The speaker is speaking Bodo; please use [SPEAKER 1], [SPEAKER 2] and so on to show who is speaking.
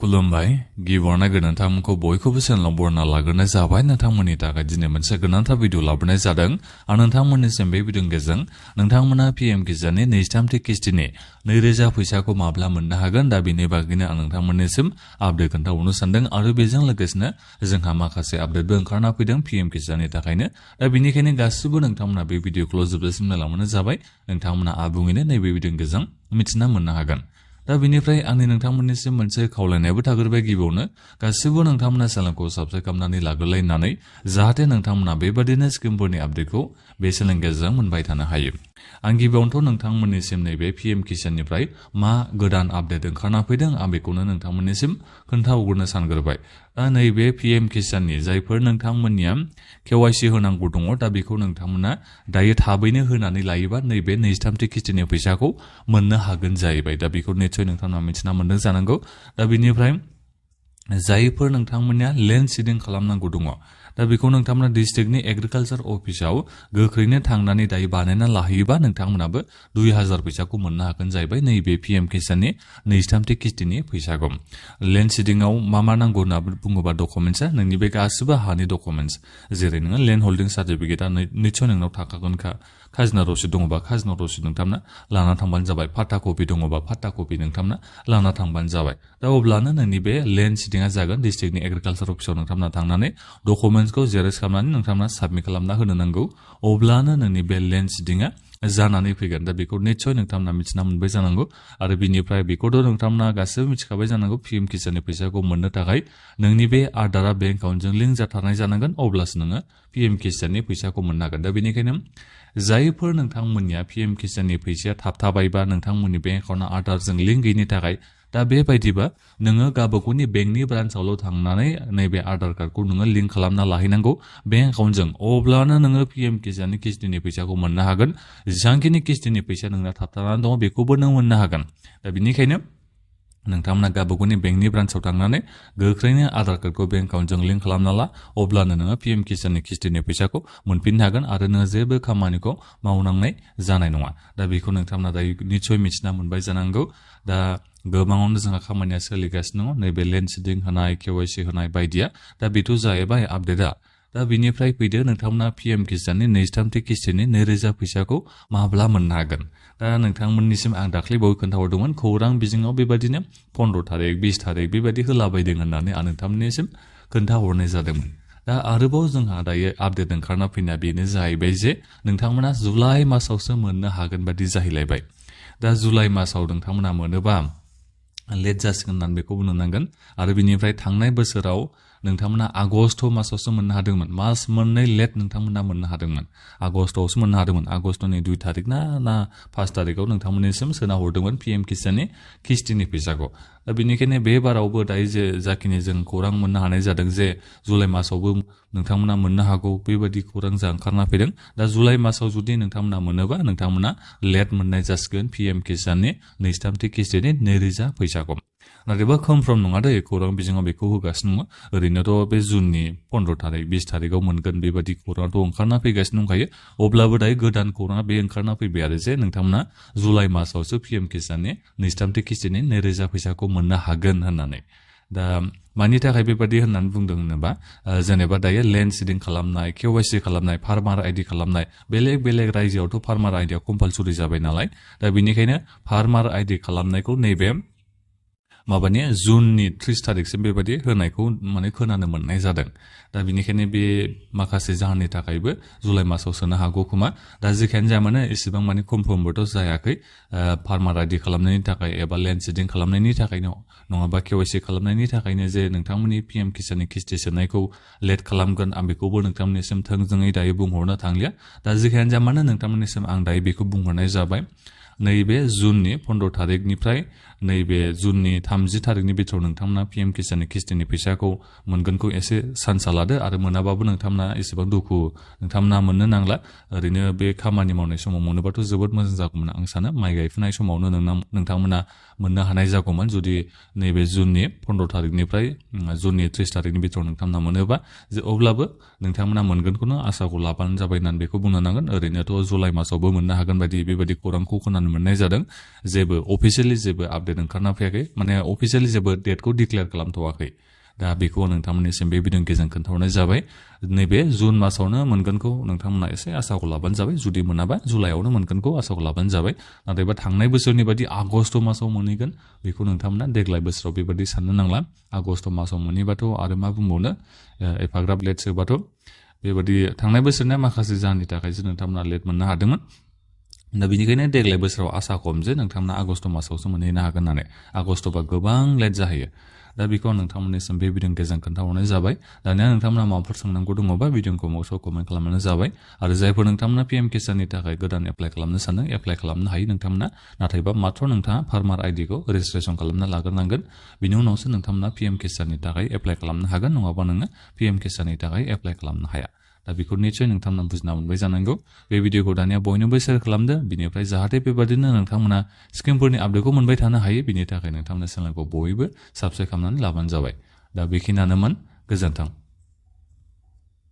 [SPEAKER 1] खुलुमबाय गिबियावनो नोंथांमोनखौ बयखौबो चेनेलाव बरायना लाग्रोनाय जाबाय। नोंथांमोननि थाखाय दिनै मोनसे गोनांथार भिडिअ लाबोनाय जादों। आं नोंथांमोननिसिम बे भिडिअनि गेजेरजों नोंथांमोना पीएम किसाननि 23 किस्तिनि 2000 फैसाखौ माब्ला मोननो हागोन दा बेनि बागैनो आं नोंथांमोननिसिम आपडेट खोन्थाहरनो सानदों आरो बेजों लोगोसेनो जोंहा माखासे आपडेटबो ओंखारना फैदों पीएम किसाननि थाखायनो। दा बेनिखायनो गासिबो नोंथांमोना बे भिडिअखौ जोबजासिम नायलांबानो जाबाय। नोंथांमोना आबुङैनो नैबे भिडिअनि गेजेरजों मिथिना मोननो हागोन। दा बेनिफ्राय आंनि नोंथांमोननिसिम मोनसे खावलायनायबो थाग्रोबाय गिबियावनो गासिबो नोंथांमोना चेनेलखौ साबस्क्राइब खालामनानै लाग्रोलायनानै जाहाथे नोंथांमोना बेबादिनो स्किमफोरनि आपडेटखौ बे चेनेलनि गेजेरजों मोनबाय थानो हायो। आं गिबियावनोथ' नोंथांमोननिसिम नैबे पीएम किसाननिफ्राय मा गोदान आपडेट ओंखारना फैदों आं बेखौनो नोंथांमोननिसिम खोन्थाहरग्रोनो सानग्रोबाय। दा नैबे पीएम किसाननि जायफोर नोंथांमोननिया केवाईसी होनांगौ दङ दा बेखौ नोंथांमोना दायो थाबैनो होनानै लायोबा नैबे 23 किस्तिनि फैसाखौ मोननो हागोन जाहैबाय। दा बेखौ निसय नोंथांमोना मिथिना मोनदों जानांगौ। दा बेनिफ्राय जायफोर नोंथांमोननिया लेन्ड सिडिं खालामनांगौ दङ दा बेखौ नोंथांमोना डिस्ट्रिक्टनि एग्रिकालचार अफिसाव गोख्रैनो थांनानै दायो बानायना लाहैयोबा नोंथांमोनाबो 2000 फैसाखौ मोननो हागोन जाहैबाय नैबे पीएम किसाननि 23 किस्तिनि फैसाखौ। लेन्ड सिडिंआव मा नांगौ होनना बुङोबा डकुमेन्ट्सआ नोंनि बे गासिबो हानि डकुमेन्ट्स जेरै नोङो लेन्ड हल्डिं सार्टिफिकेटआ निसय नोंनाव थाखागोनखा। खाजोना रसिद दङबा खाजोना रसिद नोंथांमोना लाना थांबानो जाबाय। फाटा कपि दङबा फाटा कपि नोंथांमोना लाना थांबानो जाबाय। दा अब्लानो नोंनि बे लेन्ड सिडिंआ जागोन। डिस्ट्रिक्टनि एग्रिकालचार अफिसाव नोंथांमोना थांनानै डकुमेन्ट्सखौ जेरेक्स खालामनानै नोंथांमोना साबमिट खालामना होनो नांगौ। अब्लानो नोंनि बे लेन्ड सिडिंआ जानानै फैगोन। दा बेखौ निसय नोंथांमोना मिथिना मोनबाय जानांगौ आरो बिनिफ्राय बेखौथ' नोंथांमोना गासिबो मिथिखाबाय जानांगौ पीएम किसाननि फैसाखौ मोननो थाखाय नोंनि बे आधारआ बेंक एकाउन्टजों लिंक जाथारनाय जानांगोन अब्लासो नोङो पीएम किसाननि फैसाखौ मोननो हागोन। दा बेनिखायनो जायफोर नोंथांमोननिया पीएम किसाननि फैसाया थाबथाबायबा नोंथांमोननि बेंक एकाउन्टआ आधारजों लिंक गैयिनि थाखाय दा बेबायदिबा नोङो गावबागावनि बेंकनि ब्रान्सआवल' थांनानै नैबे आधार कार्डखौ नोङो लिंक खालामना लाहैनांगौ बेंक एकाउन्टजों। अब्लानो नोङो पीएम किसाननि किस्तिनि फैसाखौ मोननो हागोन। जेसेबांखिनि किस्तिनि फैसा नोंना थाबथानानै दङ बेखौबो नों मोननो हागोन। दा बेनिखायनो नोंथांमोना गावबागावनि बेंकनि ब्रान्सआव थांनानै गोख्रैनो आधार कार्डखौ बेंक एकाउन्टजों लिंक खालामना ला अब्लानो नोङो पीएम किसाननि किस्तिनि फैसाखौ मोनफिननो हागोन आरो नोङो जेबो खामानिखौ मावनांनाय जानाय नङा। दा बेखौ नोंथांमोना दायो निसय मिथिना मोनबाय जानांगौ। दा गोबाङावनो जोंहा खामानिया सोलिगासिनो दङ नैबे लेन्ड सिडिं होनाय केवाईसी होनाय बायदिया। दा बेथ' जाहैबाय आपडेटआ। दा बिनिफ्राय फैदो नोंथांमोना पीएम किसाननि 23 किस्तिनि 2000 फैसाखौ माब्ला मोननो हागोन। दा नोंथांमोननिसिम आं दाख्लै बावै खोन्थाहरदोंमोन खौरां बिजोङाव बेबायदिनो 15 थारिख 20 थारिख बेबायदि होलाबायदों होननानै आं नोंथांमोननिसिम खोन्थाहरनाय जादोंमोन। दा आरोबाव जोंहा दायो आपडेट ओंखारना फैनाया बेनो जाहैबाय जे नोंथांमोना जुलाइ मासावसो मोननो हागोन बादि जाहैलायबाय। दा जुलाइ मासाव नोंथांमोना मोनोबा लेट जासिगोन होननानै बेखौ बुंनो नांगोन आरो बिनिफ्राय थांनाय बोसोराव नोंथांमोना आगस्ट मासावसो मोननो हादोंमोन। मास मोननै लेट नोंथांमोना मोननो हादोंमोन। आगस्टआवसो मोननो हादोंमोन। आगस्टनि 2 थारिख ना 5 थारिखआव नोंथांमोननिसिम सोना हरदोंमोन पीएम किसाननि किस्तिनि फैसाखौ। दा बेनिखायनो बे बारावबो दायो जे जाखिनि जों खौरां मोननो हानाय जादों जे जुलाइ मासावबो नोंथांमोना मोननो हागौ बेबायदि खौरां जा ओंखारना फैदों। दा जुलाइ मासाव जुदि नोंथांमोना मोनोबा नोंथांमोना लेट मोननाय जासिगोन पीएम किसाननि 23 किस्तिनि 2000 फैसाखौ। नाथायबा कनफार्म नङा दै खौरां बिजोङाव बेखौ होगासिनो दङ। ओरैनोथ' बे जुननि 15 थारिख 20 थारिखआव मोनगोन बेबायदि खौराङाथ' ओंखारना फैगासिनो दंखायो। अब्लाबो दायो गोदान खौराङा बे ओंखारना फैबाय आरो जे नोंथांमोना जुलाइ मासावसो पीएम किसाननि 23 किस्तिनि 2000 फैसाखौ मोननो हागोन होननानै। दा मानि थाखाय बेबायदि होननानै बुंदों होनोबा जेनेबा दायो लेन्ड सिडिं खालामनाय केवाईसी खालामनाय फार्मार आइडि खालामनाय बेलेग बेलेग रायजोआवथ' फार्मार आइडिया कम्पालसरि जाबाय नालाय। दा बेनिखायनो फार्मार आइडि खालामनायखौ नैबे माबानि जुननि 30 थारिखसिम बेबायदि होनायखौ माने खोनानो मोननाय जादों। दा बेनिखायनो बे माखासे जाहोननि थाखायबो जुलाइ मासाव सोनो हागौ खोमा। दा जेखियानो जाया मानो एसेबां माने कनफार्मबोथ' जायाखै फार्मार आइडि खालामनायनि थाखाय एबा लेन्ड सिडिं खालामनायनि थाखायनो नङाबा केवाईसी खालामनायनि थाखायनो जे नोंथांमोननि पीएम किसाननि किस्ति सोनायखौ लेट खालामगोन आं बेखौबो नोंथांमोननिसिम थोंजोङै दायो बुंहरनो थांलिया। दा जेखियानो जाया मानो नोंथांमोननिसिम आं दायो बेखौ बुंहरनाय जाबाय। नैबे जुननि 15 थारिखनिफ्राय नैबे जुननि 30 थारिखनि बिथोराव नोंथांमोना पीएम किसाननि किस्तिनि फैसाखौ मोनगोनखौ एसे सान्सा लादो आरो मोनाबाबो नोंथांमोना एसेबां दुखु नोंथांमोना मोननो नांला। ओरैनो बे खामानि मावनाय समाव मोनोबाथ' जोबोद मोजां जागौमोन आं सानो। माइ गायफुनाय समावनो नोंथांमोना मोननो हानाय जागौमोन जुदि नैबे जुननि 15 थारिखनिफ्राय जुननि 30 थारिखनि बिथोराव नोंथांमोना मोनोबा अब्लाबो नोंथांमोना मोनगोनखौनो आसाखौ लाबानो जाबाय होननानै बेखौ बुंनो नांगोन। ओरैनोथ' जुलाइ मासावबो मोननो हागोन बायदि बेबायदि खौरांखौ खोनानो खोनानो मोननाय जादों जेबो अफिसियेलि जेबो आपडेट ओंखारना फैयाखै माने अफिसियेलि जेबो डेटखौ डिक्लेयार खालामथ'वाखै दा बेखौ नोंथांमोननिसिम बे भिडिअनि गेजेरजों खोन्थाहरनाय जाबाय नैबे जुन मासावनो मोनगोनखौ नोंथांमोना एसे आसाखौ लाबानो जाबाय जुदि मोनाबा जुलाइआवनो मोनगोनखौ आसाखौ लाबानो जाबाय नाथायबा थांनाय बोसोरनि बादि आगस्ट मासाव मोनहैगोन बेखौ नोंथांमोना देग्लाय बोसोराव बेबादि साननो नांला आगस्ट मासाव मोनहैबाथ' आरो मा बुंबावनो एफाग्राब लेट सोबाथ' बेबादि थांनाय बोसोरनि माखासे जाहोननि थाखायसो नोंथांमोना लेट मोननो हादोंमोन दा बेनिखायनो देग्लाय बोसोराव आसा खम जे नोंथांमोना आगस्ट मासावसो मोनहैनो हागोन होननानै आगस्ट'बा गोबां लेट जाहैयो दा बेखौ नोंथांमोननिसिम बे भिडिअनि गेजेरजों खोन्थाहरनाय जाबाय दानिया नोंथांमोना माबाफोर सोंनांगौ दङबा भिडिअखौ माउसआव कमेन्ट खालामनानै जाबाय आरो जायफोर नोंथांमोना पिएम किसाननि थाखाय गोदान एप्लाइ खालामनो सानो एप्लाइ खालामनो हायो नोंथांमोना नाथायबा मात्र नोंथाङा फार्मार आइडिखौ रेजिस्ट्रेसन खालामना लाग्रोनांगोन बिनि उनावसो नोंथांमोना पिएम किसाननि थाखाय एप्लाइ खालामनो हागोन नङाबा नोङो पिएम किसाननि थाखाय एप्लाइ खालामनो हाया दा बेखौ निसय नोंथांमोना बुजिना मोनबाय जानांगौ बे भिडिअखौ दानिया बयनोबो शेयार खालामदो बिनिफ्राय जाहाथे बेबादिनो नोंथांमोना स्किमफोरनि आपडेटखौ मोनबाय थानो हायो बिनि थाखाय नोंथांमोना चेनेलखौ बयबो साबस्क्राइब खालामनानै लाबानो जाबाय दा बेखिनियानोमोन गोजोन्थों